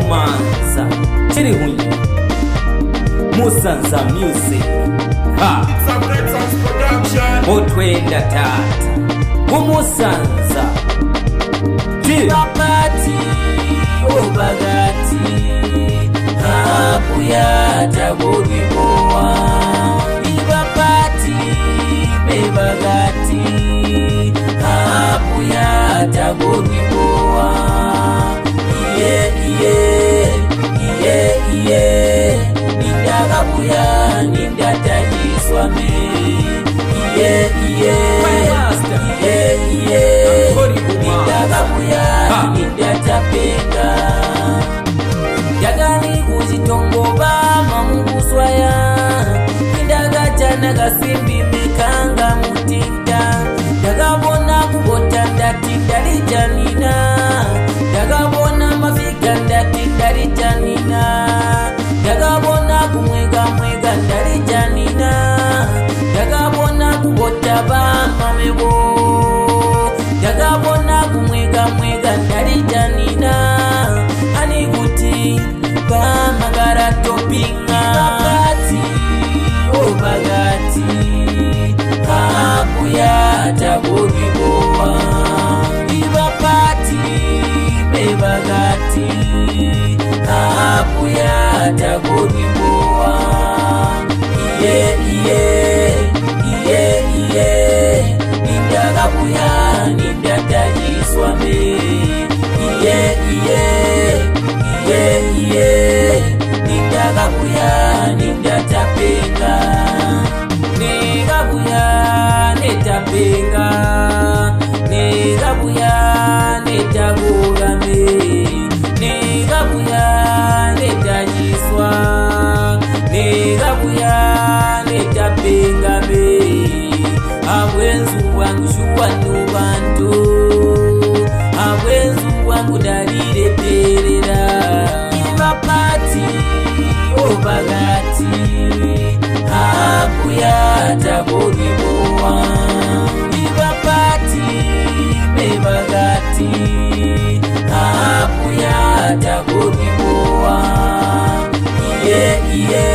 Kumanza Chiri hunyi Musanza Music. Ha. It's a Great Sounds production. Otwenda tata Kumusanza Bapati obagati Hapuya tagorwibowa Ibapati bebagati Hapuya tagorwibowa Iye iye iye iye Nindakabuya nindatajiswa me Iye iye Master. iye iye Ankori Kumanza. Nindakabuya Ha. nindatapeka Ndakali kuchitongoba mamukuswaya Indakachana kasimbi mekanga mutinta Ndakabona kubota ndati ndalijanina Ndakabona mafika ndati ndalijanina Ndakabona kumweka mweka ndalijanina Ndakabona kubota bamamebo Ndakabona kumweka mweka ndalijanina Ani kuti pamakara topinga Pakati obakati Hapuya tagorwibowa Ibapati bebakati Hapuya tagorwibowa Iye iye iye iye Nindakabuya nindatajiswa me Iye iye iye iye Nindakabuya nindatapenga Nikabuya netapenga Nikabuya netagugame Nikabuya netajiswa Nikabuya netapenga me Abwenzu bwangu shuwanu bantu Abwenzu bwangu ndalireterera Ibapati obagati Hapuya tagorwibowa Ibapati bebagati Hapuya tagorwibowa Iye iye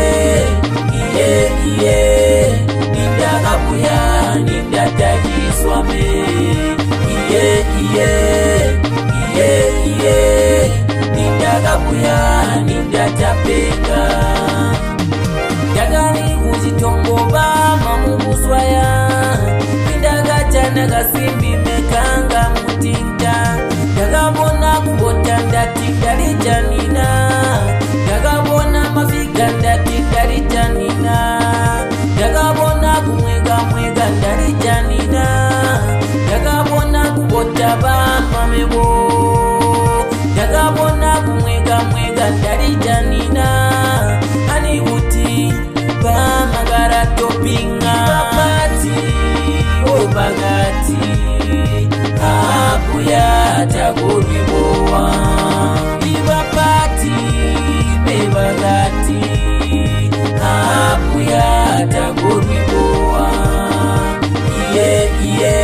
iye iye Nindakabuya nindatajiswa me Iye iye iye iye Nindakabuya nindatapenga Ndakali kuchitongoba mamukuswaya Indakachana kasimbi mekanga mutinta Ndakabona kubota ndati ndalijanina Ndakabona mafika ndati ndalijanina Ndakabona kumweka mweka ndalijanina Ndakabona kubota bamamebo Ndakabona kumweka mweka ndalijanina Ani kuti pamakara topinga Bapati obakati Hapuya tagorwibowa Ibapati bebakati Hapuya tagorwibowa Iye iye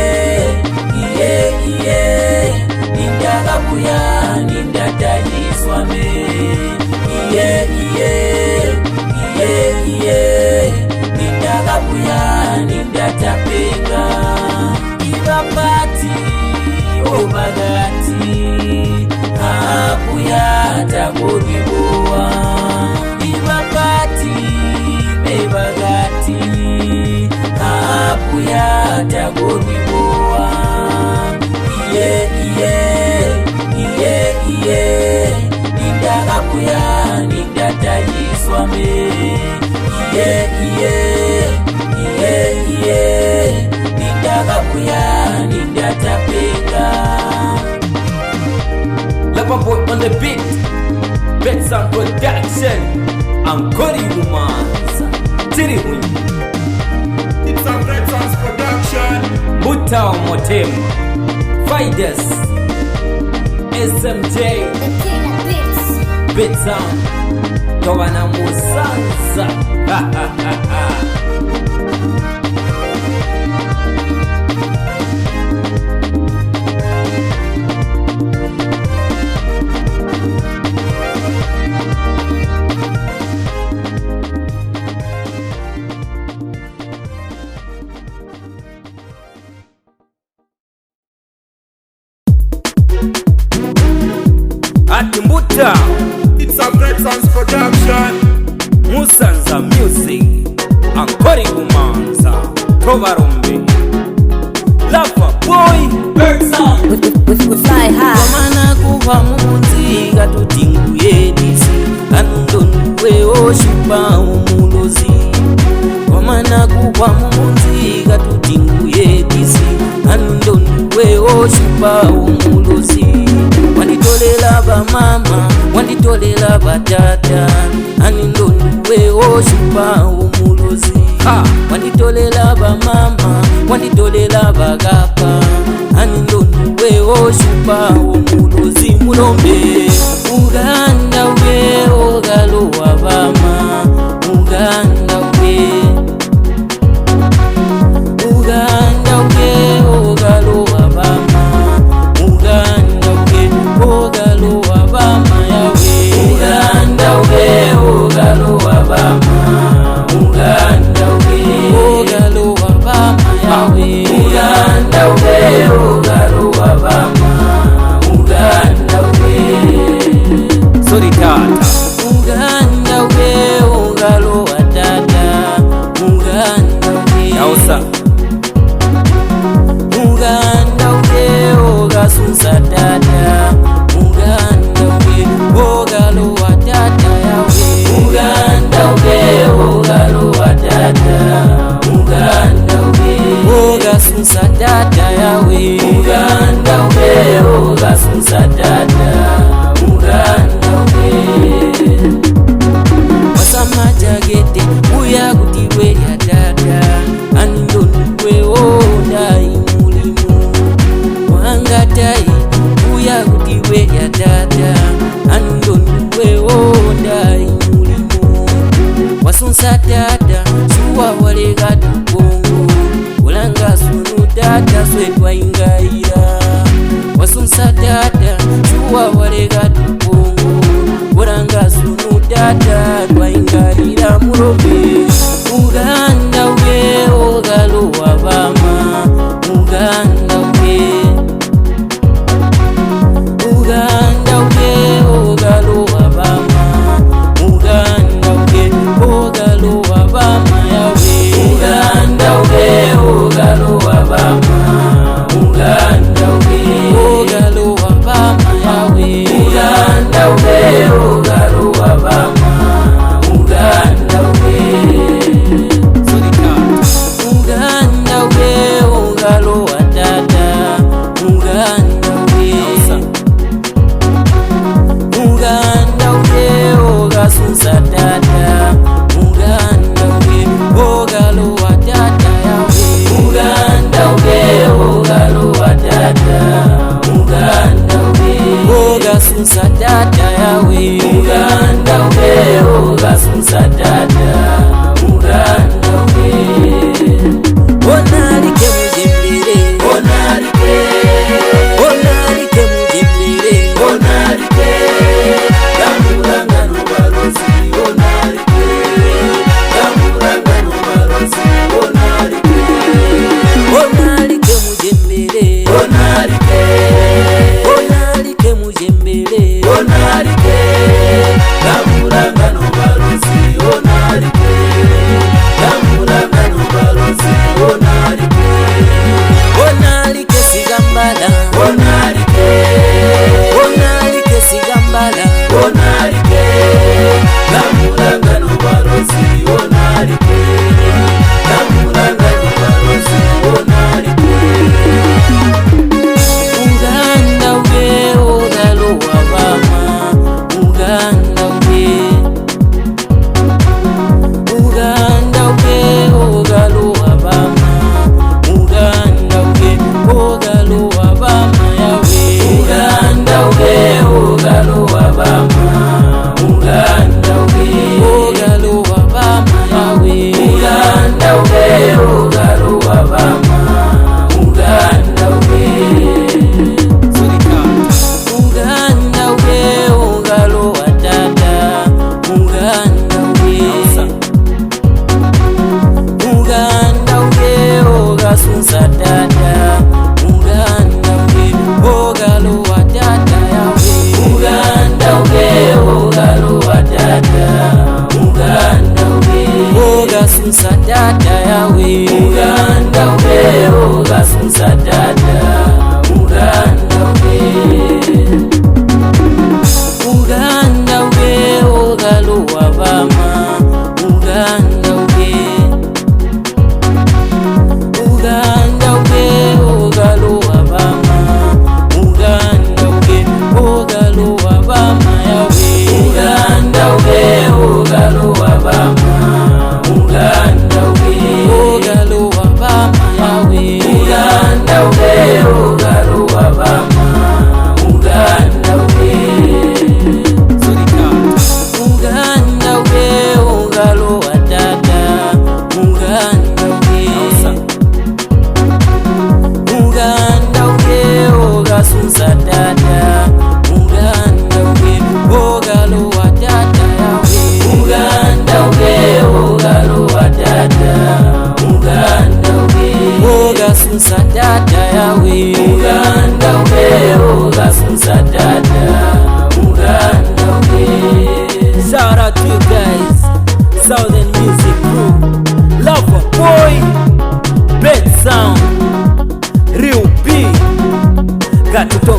iye iye Nindakabuya nindatajiswa me Iye iye iye iye Nindakabuya nindatapenga Ibapati obakati Hapuya tagorwibowa Ibapati bebakati Hapuya tagorwibowa Iye iye iye iye Nindakabuya nindatajiswa me Iye iye iye iye Nindakabuya nindatapenga Lover Boy on the beat Bet Sound Production Ankori Kumanza Chiri hunyi It's a Great Sounds production. Mutao Motema Fighters SMJ The Killer Beats. Bit Sound Tobana Musanza. Ha ha ha ha. Atimbuta It's a Great Sounds production. Musanza Music Ankori Bumanza Tobarombe Lava Boy We fly high. Wamana kuva munzi katutinguyedisi anundonduwe oshupa umulozi. Wamana kuva munzi katutinguyedisi anundonduwe oshupa umulozi. Wanditolela bamama, wanditolela batata, anundonduwe oshupa umulozi. Ha! Wanditolela bamama, wanditolela bakapa, anindonduwe oshupa omulozi mulombe. Uganda we ogalo wabama, Uganda we. Uganda we ogalo wabama, Uganda we ogalo wabama yawe. Uganda we ogalo wabama, Uganda we ogalo wabama yawe. Uganda we ogalo wabama, Uganda we. Sorry tata Uganda we ogalo wa tata, Uganda we. Yausa Uganda we ogasunsa tata, Uganda we ogalo wa tata yawe. Uganda we ogalo wa tata, Uganda we ogasunsa tata yawe. Uganda we ogasunsa tata, Uganda we. Wasamajagete uya kuti werya tata, anindonduwe odai mulimu wangatai uya kuti werya tata, anindonduwe odai mulimu wasunsa tata suwa waleka tukongo ulanga sunu tata swetwaingaira wasunsa tata suwa waleka tukongo ulanga sunu tata twaingaira mulobe. Uganda we ogalo wabama, Uganda we. Uganda we ogalo wabama, Uganda we ogalo wabama yawe. Uganda we ogalo wabama, Uganda we ogalo wabama yawe. Uganda we ogalo wabama, Uganda we. Sorry tata Uganda we ogalo wa tata, Uganda we. Yausa Uganda we ogasunsa tata, Uganda we ogalo wa tata yawe. Uganda we ogalo wa tata, Uganda we ogasunsa tata yawe. Uganda we ogasunsa tata, Uganda we. Onalike mujembere, onalike, onalike mujembere, onalike. Kamulanga nobalozi, onalike. Kamulanga nobalozi, onalike. Onalike mujembere, onalike. Onalike mujembere, onalike. Kamulanga nobalozi, onalike. Kamulanga nobalozi, onalike. Onalike sigambala, onalike. Onalike sigambala, onalike. Kamulanga nobalozi, onalike. Kamulanga nobalozi, onalike. Uganda we ogalo wabama, Uganda we. Uganda we ogalo wabama, Uganda we ogalo wabama yawe. Uganda we ogalo wabama, Uganda we ogalo wabama yawe. Uganda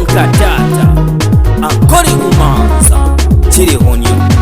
Konka tata. Ankole Bumanza. Kiri honyo.